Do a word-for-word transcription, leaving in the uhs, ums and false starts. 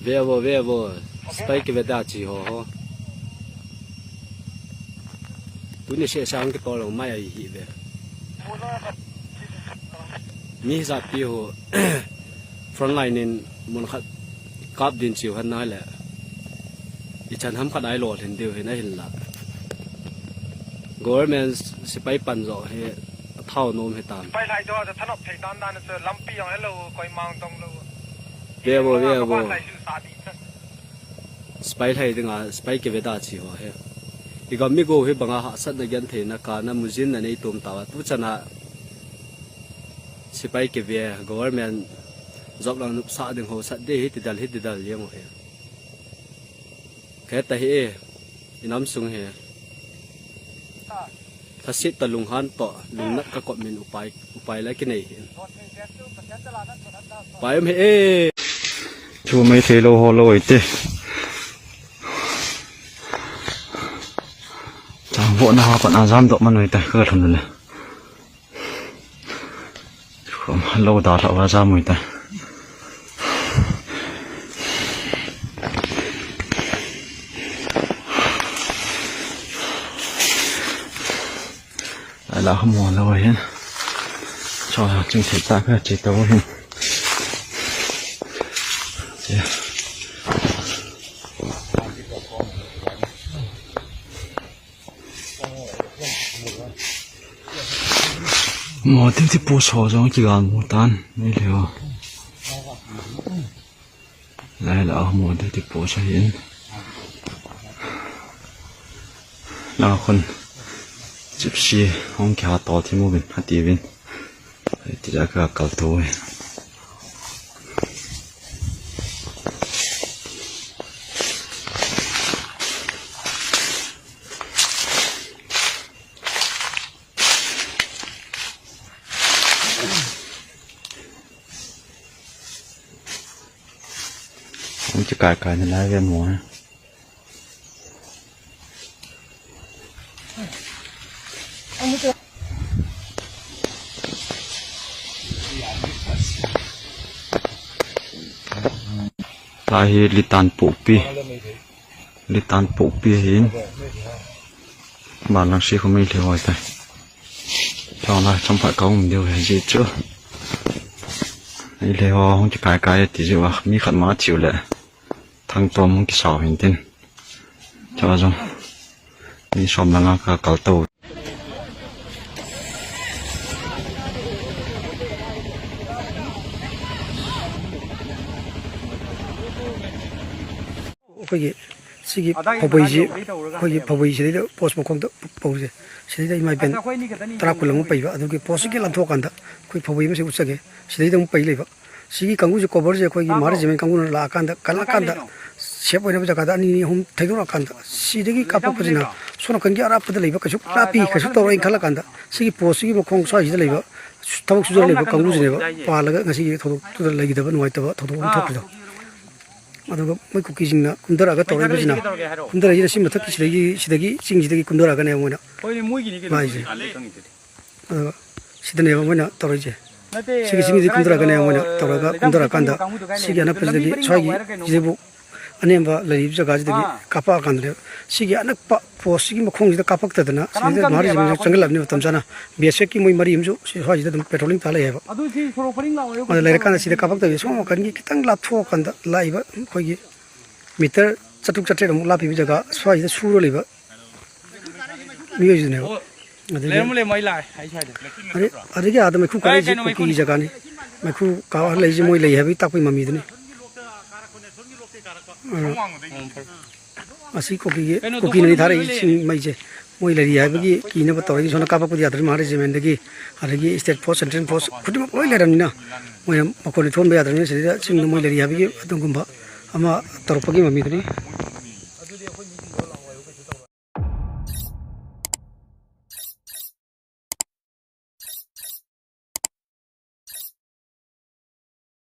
Ve vo, ve vo. Sipai kiveda chi ho ho. Tuni se sang ke tolo mai ai hi ve. Mi za pi ho. Front line in mun khat kap din chiu han na le. I chan ham khat ai lo hin diu hin a hin la. Government sipai pan zo he thao nom he tam. Sipai lai do da thanop thei dan dan se lampi ang hello koi mang tong lo. Ve vo, ve vo. Sipai lai dinga, sipai kiveda chi ho he. I gam mi go he banga hahsatna gentheina kana mujin na nei tum ta va tu chana. Sipai kive government job lang nupsa ding ho sat de hi tidal hi tidal yang ho he. Khe ta hi e, i nam sung he. Thasit ta lunghan to, lungnat ka kot min upai, upai la ki nei hi. Pai um he e. Chu mai thei lo ho lo i te. Chang vo na ha pa na jam dok man oi ta ka thun le. Khom lo da la wa za mui ta. Ai la mo lo hin. Cho ching thei ta ka chi to hin. Che. Mo ti ti pu so jong ki gan mo tan ni le o. Lai la mo ti ti pu so hin. La khun chip si hong kya to ti mo bin ha ti bin. Ti ja ka kal to. Hong chi kai kai na lai ve mo. Tua hi Litan Pokpi. Litan Pokpi hin. Ban lang si khu mai le hoi tai. Chong la chong pha kau diu he ji chu. Mai le ho hung ki kai kai ti ji wa mi khat ma chiu le. Thang tom hung ki sau hin tin. Chawa jong. Mi som la nga ka kal to. ꯑꯩꯈꯣꯏꯒꯤ ꯁꯤꯒꯤ ꯐꯧꯕꯩꯁꯤ, ꯑꯩꯈꯣꯏꯒꯤ ꯐꯧꯕꯩꯁꯤꯗꯩꯗ ꯄꯣꯁ ꯃꯈꯣꯡꯗ ꯐꯧꯁꯦ, ꯁꯤꯗꯩꯗ ꯏꯃꯥ ꯏꯕꯦꯟ ꯇꯔꯥ ꯀꯨꯟ ꯑꯃ ꯄꯩꯕ, ꯑꯗꯨꯒꯤ ꯄꯣꯁꯁꯤꯒꯤ ꯂꯥꯟꯊꯣꯛꯑꯀꯥꯟꯗ ꯑꯩꯈꯣꯏ ꯐꯧꯕꯩ ꯑꯃꯁꯦ ꯎꯠꯆꯒꯦ꯫ ꯁꯤꯗꯩꯗ ꯑꯃꯨꯛ ꯄꯩ ꯂꯩꯕ꯫ ꯁꯤꯒꯤ ꯀꯥꯡꯕꯨꯁꯦ, ꯀꯣꯕꯔꯁꯦ ꯑꯩꯈꯣꯏꯒꯤ ꯃꯍꯥ ꯔꯦꯖꯤꯃꯦꯟ ꯀꯥꯡꯕꯨꯅ ꯂꯥꯛꯑꯀꯥꯟꯗ, ꯀꯜꯂꯛꯑꯀꯥꯟꯗ, ꯁꯦꯞ ꯑꯣꯏꯅꯕ ꯖꯒꯥꯗ ꯑꯅꯤ ꯑꯅꯤ ꯑꯍꯨꯝ ꯊꯩꯗꯣꯔꯛꯑꯀꯥꯟꯗ, ꯁꯤꯗꯒꯤ ꯀꯥꯞꯄꯛꯄꯁꯤꯅ ꯁꯣꯝ ꯅꯥꯀꯟꯒꯤ ꯑꯔꯥꯞꯄꯗ ꯂꯩꯕ ꯀꯩꯁꯨ ꯂꯥꯞꯄꯤ, ꯀꯩꯁꯨ ꯇꯧꯔꯣꯏꯅ ꯈꯜꯂꯀꯥꯟꯗ, ꯁꯤꯒꯤ ꯄꯣꯁꯁꯤꯒꯤ ꯃꯈꯣꯡ ꯁ꯭ꯋꯥꯏꯁꯤꯗ ꯂꯩꯕ ꯊꯕꯛ ꯁꯨꯖꯔ ꯂꯩꯕ ꯀꯥꯡꯕꯨꯁꯤꯅꯦꯕ ꯄꯥꯜꯂꯒ ꯉꯁꯤꯒꯤ ꯊꯧꯗꯣꯛꯇꯨꯗ ꯂꯩꯈꯤꯗꯕ ꯅꯨꯡꯉꯥꯏꯇꯕ ꯊꯧꯗꯣꯛ ꯑꯃ ꯊꯣꯛꯈ꯭ꯔꯤꯗꯣ꯫ ꯑꯗꯨꯒ ꯃꯣꯏ ꯀꯨꯀꯤꯁꯤꯡꯅ ꯀꯨꯝꯊꯔꯛꯑꯒ ꯇꯧꯔꯛꯏꯕꯁꯤꯅ, ꯀꯨꯝꯊꯔꯛꯏꯁꯤꯅ ꯁꯤ ꯃꯊꯛꯀꯤ ꯁꯤꯗꯒꯤ, ꯁꯤꯗꯒꯤ ꯆꯤꯡꯁꯤꯗꯒꯤ ꯀꯨꯝꯊꯔꯛꯑꯒꯅꯦꯕ ꯃꯣꯏꯅ ꯂꯥꯛꯏꯁꯦ꯫ ꯑꯗꯨꯒ ꯁꯤꯗꯅꯦꯕ ꯃꯣꯏꯅ ꯇꯧꯔꯛꯏꯁꯦ꯫ ꯁꯤꯒꯤ ꯆꯤꯡꯁꯤꯗꯒꯤ ꯀꯨꯝꯊꯔꯛꯑꯒꯅꯦꯕ ꯃꯣꯏꯅ ꯇꯧꯔꯒ, ꯀꯨꯝꯊꯔꯛꯑꯀꯥꯟꯗ ꯁꯤꯒꯤ ꯑꯅꯛꯄꯁꯤꯗꯒꯤ, ꯁ꯭ꯋꯥꯏꯒꯤ ꯁꯤꯗꯕꯨ ꯑꯅꯦꯝꯕ ꯂꯩꯔꯤꯕ ꯖꯒꯥꯁꯤꯗꯒꯤ ꯀꯥꯞꯄꯛꯑꯀꯥꯟꯗꯅꯦꯕ ꯁꯤꯒꯤ ꯑꯅꯛꯄ ꯄꯣꯁꯁꯤꯒꯤ ꯃꯈꯣꯡꯁꯤꯗ ꯀꯥꯞꯄꯛꯇꯗꯅ ꯁꯤꯗ ꯃꯍꯥ ꯔꯦꯖꯤꯃꯦꯟꯁꯨ ꯆꯪꯁꯤꯜꯂꯛꯑꯕꯅꯤ ꯃꯇꯝ ꯆꯥꯅ꯫ ꯕꯤ ꯑꯦꯁ ꯑꯦꯐꯀꯤ ꯃꯣꯏ ꯃꯔꯤ ꯑꯃꯁꯨ ꯁꯤ ꯁ꯭ꯋꯥꯏꯁꯤꯗ ꯑꯗꯨꯝ ꯄꯦꯇ꯭ꯔꯣꯂꯤꯡ ꯇꯥ ꯂꯩ ꯍꯥꯏꯕ꯫ ꯑꯗꯨ ꯂꯩꯔꯀꯥꯟꯗ ꯁꯤꯗ ꯀꯥꯞꯄꯛꯇꯕꯤ ꯁꯣꯝ ꯅꯥꯀꯟꯒꯤ ꯈꯤꯇꯪ ꯂꯥꯞꯊꯣꯛꯑꯀꯥꯟꯗ ꯂꯥꯛꯏꯕ ꯑꯩꯈꯣꯏꯒꯤ ꯃꯤꯇꯔ ꯆꯥꯇ꯭ꯔꯨꯛ ꯆꯥꯇ꯭ꯔꯦꯠ ꯑꯃꯨꯛ ꯂꯥꯞꯄꯤꯕ ꯖꯒꯥ ꯁ꯭ꯋꯥꯏꯁꯤꯗ ꯁꯨꯔ ꯂꯩꯕ ꯃꯤꯑꯣꯏꯁꯤꯅꯦꯕ꯫ ꯑꯗꯒꯤ, ꯂꯩꯔꯝꯃꯨ, ꯂꯩꯔꯝꯃꯨ, ꯑꯩ ꯂꯥꯛꯑꯦ, ꯑꯩ ꯁ꯭ꯋꯥꯏꯗ꯫ ꯑꯗꯩ, ꯑꯗꯒꯤ ꯑꯥꯗ ꯃꯩꯈꯨ ꯀꯥꯔꯛꯏꯁꯤ ꯀꯨꯀꯤ ꯖꯒꯥꯅꯤ꯫ ꯃꯩꯈꯨ ꯀꯥꯍꯜꯂꯛꯏꯁꯤ ꯃꯣꯏ ꯂꯩ ꯍꯥꯏꯕꯒꯤ ꯇꯥꯛꯄꯒꯤ ꯃꯃꯤꯗꯨꯅꯤ꯫ ꯑꯥ꯫ ꯑꯁꯤ ꯀꯨꯀꯤꯒꯤ, ꯀꯨꯀꯤꯅꯅꯤ ꯊꯥꯔꯛꯏꯁꯤꯡ ꯃꯩꯁꯦ꯫ ꯃꯣꯏ ꯂꯩꯔꯤ ꯍꯥꯏꯕꯒꯤ ꯀꯤꯅꯕ ꯇꯧꯔꯛꯏ꯫ ꯁꯣꯝꯗ ꯀꯥꯞꯄꯛꯄꯗꯤ ꯌꯥꯗ꯭ꯔꯦ, ꯃꯍꯥ ꯔꯦꯖꯤꯃꯦꯟꯗꯒꯤ, ꯑꯗꯒꯤ ꯁ꯭ꯇꯦꯠ ꯐꯣꯔꯁ, ꯁꯦꯟꯇ꯭ꯔꯦꯜ ꯐꯣꯔꯁ ꯈꯨꯗꯤꯡꯃꯛ ꯂꯣꯏ ꯂꯩꯔꯝꯅꯤꯅ ꯃꯣꯏꯅ ꯃꯈꯣꯟꯗꯤ ꯊꯣꯛꯍꯟꯕ ꯌꯥꯗ꯭ꯔꯕꯅꯤꯅ ꯁꯤꯗꯩꯗ ꯆꯤꯡꯗ ꯃꯣꯏ ꯂꯩꯔꯤ ꯍꯥꯏꯕꯒꯤ ꯑꯗꯨꯒꯨꯝꯕ ꯑꯃ ꯇꯧꯔꯛꯄꯒꯤ ꯃꯃꯤꯗꯨꯅꯤ꯫